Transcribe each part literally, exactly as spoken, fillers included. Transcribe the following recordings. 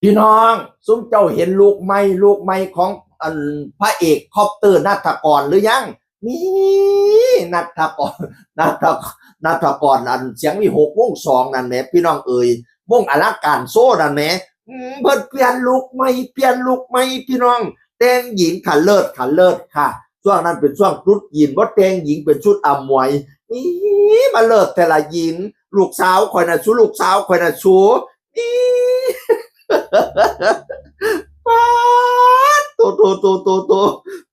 พี่น้อง ซุมเจ้าเห็นลุคใหม่ ลุคใหม่ของอันพระเอกคอปเตอร์ ณัฐกรหรือยัง นี่ ณัฐกร ณัฐ ณัฐกร อันเสียงวิหกวงสองนั่นแหม พี่น้องเอ๋ย วงอลังการโชว์นั่นแหม อืม เพิ่นเปลี่ยนลุคใหม่ เปลี่ยนลุคใหม่ พี่น้อง แต่งหญิงค่ะ เลิศค่ะ เลิศค่ะ ช่วงนั้นเป็นช่วงตรุษจีน บ่แต่งหญิงเป็นชุดอำมวย นี่ มาเลิศแต่ละหญิง ลูกสาวข่อยน่ะสู ลูกสาวข่อยน่ะสู นี่ ป๊าด โต โต โต โต โต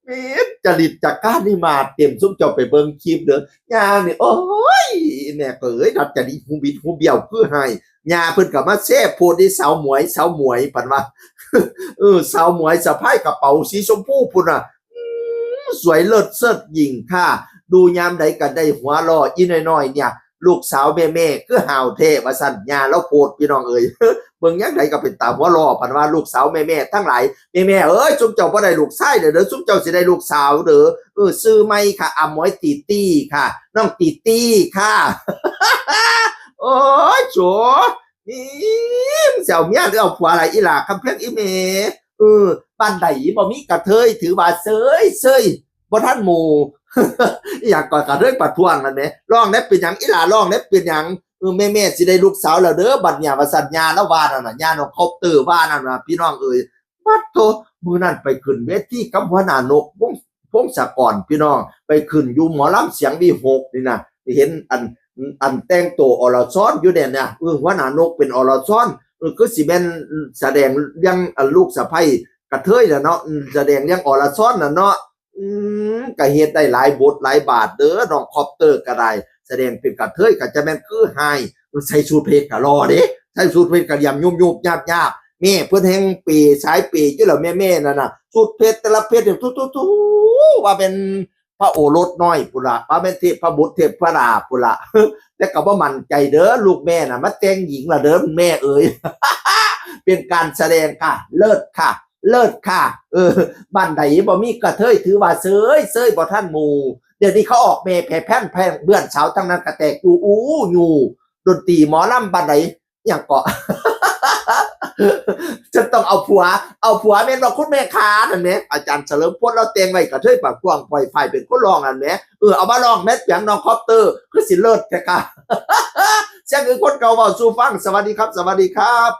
แม่นจริตจักร้านนี่มาเต็ม ซุมเจ้าไปเบิ่งคลิปเด้อ ย่านี่ โอ้ย แม่ก็เอ้ย ดัดจริตหูบิดหูเบี้ยวคือไห้ ย่าเพิ่นก็มาแซ่โพสต์นี่ สาวหมวย สาวหมวย ปันว่า เออ สาวหมวยสะพายกระเป๋าสีชมพูพุ้นน่ะ อืม สวยเลิศเสิร์ชหญิงค่ะ ดูยามใดก็ได้หัวเราะ อีน้อยๆเนี่ย ลูกสาวแม่ๆ คือห่าวแท้ ว่าซั่น ย่าลาวโพสต์ พี่น้องเอ๋ย เบิ่งยามใดก็เป็นตาหัวเราะ ปันว่าลูกสาวแม่ๆ ทั้งหลาย แม่ๆ เอ้ย ซุมเจ้าบ่ได้ลูกชายเด้อ ซุมเจ้าสิได้ลูกสาวเด้อ เออ ชื่อใหม่ค่ะ อำมวยตี้ตี้ค่ะ น้องตี้ตี้ค่ะ โอ้ย โฉ นี่ สิเอาเมียหรือเอาผัวล่ะ อีหล่าคำเพียงอีแม่ เออ บ้านใดบ่มีกระเทย ถือว่าเซย เซย บ่ทันหมู่ อีหยังก็กระเทยประท้วงนั่นแหม ร้องแหน่เป็นหยัง อีหล่าร้องแหน่เป็นหยัง เออ แม่ๆ สิได้ลูกสาวแล้วเด้อ บัดเนี่ย ว่าซั่น ย่าลาวว่านั่นน่ะ ย่าน้องคอปเตอร์ว่านั่นน่ะ พี่น้องเอ๋ย ปัดโธ่ มื้อนั้นไปขึ้นเวทีกับหัวหน้านก วงศ์ พงศกร พี่น้อง ไปขึ้นอยู่หมอลำเสียงวิหกนี่นะ เห็นอัน อันแต่งตัวอรชรอยู่เนี่ยนะ เออ หัวหน้านกเป็นอรชร เออ คือสิแม่นแสดงเรื่องอันลูกสะใภ้กระเทยน่ะเนาะ อืม แสดงเรื่องอรชรน่ะเนาะ อืม ก็เฮ็ดได้หลายบทหลายบาทเด้อ น้องคอปเตอร์ก็ได้ แสดงเป็นกระเทยก็จะแม่นคือไฮ ใส่สูทเพชรก็หล่อเด้ ใส่สูทเพชรก็เหลี่ยมยุบๆ ยาบๆ แม่เพิ่นแฮงเปย์ สายเปย์อยู่แล้ว แม่ๆ นั่นน่ะ สูทเพชรแต่ละเพชรเนี่ย ตู้ๆๆ ว่าเป็นพระโอรสน้อยพุ้นล่ะ ว่าเป็นเทพบุตรเทพธิดาพุ้นล่ะ แต่ก็บ่มั่นใจเด้อ ลูกแม่น่ะ มาแต่งหญิงล่ะเด้อ แม่เอ๋ย เป็นการแสดงค่ะ เลิศค่ะ เลิศค่ะ เออ บ้านใดบ่มีกระเทย ถือว่าเซย เซยบ่ทันหมู่ เดี๋ยวนี้เขาออกแม่แผ่แผ่นแผ่นเพื่อนสาวทั้งนั้น กระแตกอยู่อู้อยู่ ดนตรีหมอลำบ้านใด หยังเกาะ จะต้องเอาผัว เอาผัวแม่นบ่คุณแม่คะ นั่นแหม อาจารย์เฉลิมพลลาวแต่งไว้ กระเทยปากกว้างปล่อยฝ่ายเป็นคนร้องนั่นแหม เออ เอามาร้องแม่นเปียง น้องคอปเตอร์ คือสิเลิศแท้ค่ะ เสียงคือคนเก่าเว้าสู่ฟัง สวัสดีครับ สวัสดีครับ